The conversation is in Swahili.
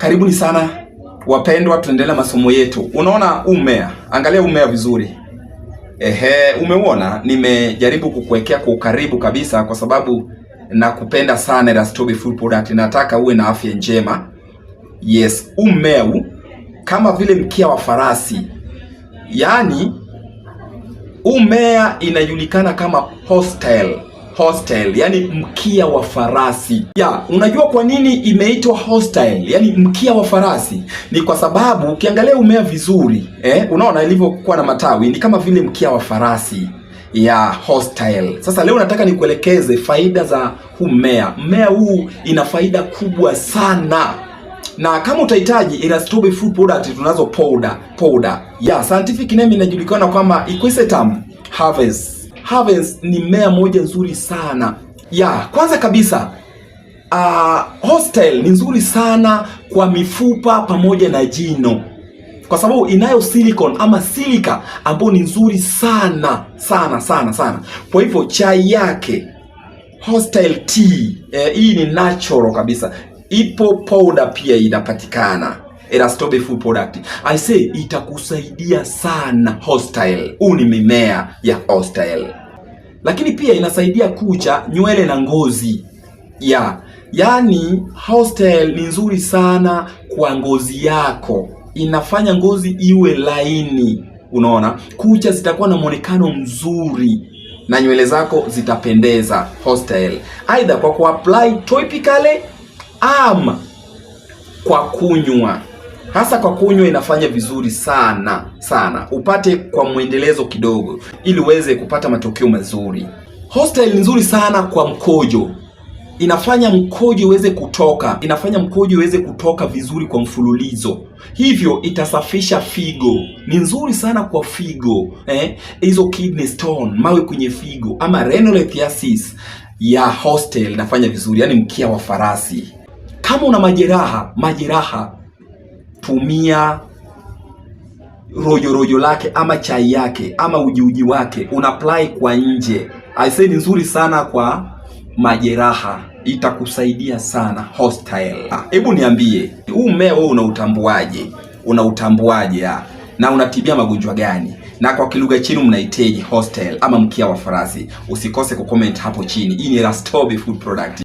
Karibuni sana wapendwa, tunaendelea masomo yetu. Unaona huu mmea, angalia huu mmea vizuri. Ehe, umeuona? Nimejaribu kukuwekea kwa ukaribu kabisa kwa sababu nakupenda sana Erastobi Food Product, nataka uwe na afya njema. Yes, huu mmea huu kama vile mkia wa farasi, yaani huu mmea inajulikana kama horsetail. Horsetail, yani mkia wa farasi. Ya, unajua kwa nini imeitwa horsetail, yani mkia wa farasi? Ni kwa sababu ukiangalia mmea vizuri, unaona ilivyokuwa na matawi ni kama vile mkia wa farasi ya horsetail. Sasa leo nataka nikuelekeze faida za huu mmea. Mmea huu ina faida kubwa sana na kama utahitaji Erastobi Food Product tunazo powder powder. Ya scientific name inajulikana kama Equisetum arvense. Arvense ni mmea moja nzuri sana. Ya kwanza kabisa, horsetail ni nzuri sana kwa mifupa pamoja na jino kwa sababu inayo silicon ama silica ambayo ni nzuri sana sana sana sana. Kwa hivyo chai yake horsetail tea, hii ni natural kabisa, ipo powder pia inapatikana Erastobi Food Product. I say itakusaidia sana horsetail. Huu ni mimea ya horsetail, lakini pia inasaidia kucha, nywele na ngozi ya yaani, horsetail ni nzuri sana kwa ngozi yako, inafanya ngozi iwe laini. Unaona, kucha zitakuwa na mwonekano mzuri na nywele zako zitapendeza. Horsetail aidha kwa kuapply topically ama kwa kunywa, hasa kwa kunywa inafanya vizuri sana sana, upate kwa mwendelezo kidogo, ili uweze kupata matokeo mazuri. Horsetail ni nzuri sana kwa mkojo, inafanya mkojo uweze kutoka, inafanya mkojo uweze kutoka vizuri kwa mfululizo, hivyo itasafisha figo. Ni nzuri sana kwa figo, hizo kidney stone, mawe kwenye figo ama renal lithiasis ya horsetail inafanya vizuri, yani mkia wa farasi. Kama una majeraha, majeraha, tumia rojo rojo lake ama chai yake ama uji uji wake, una apply kwa nje. I say ni nzuri sana kwa majeraha, itakusaidia sana horsetail. Hebu niambie, huu mmea wewe unautambuaje? Unautambuaje na unatibia magonjwa gani? Na kwa kilugha chenu mnaiteje horsetail ama mkia wa farasi? Usikose kucomment hapo chini. Hii ni Erastobi Food Product.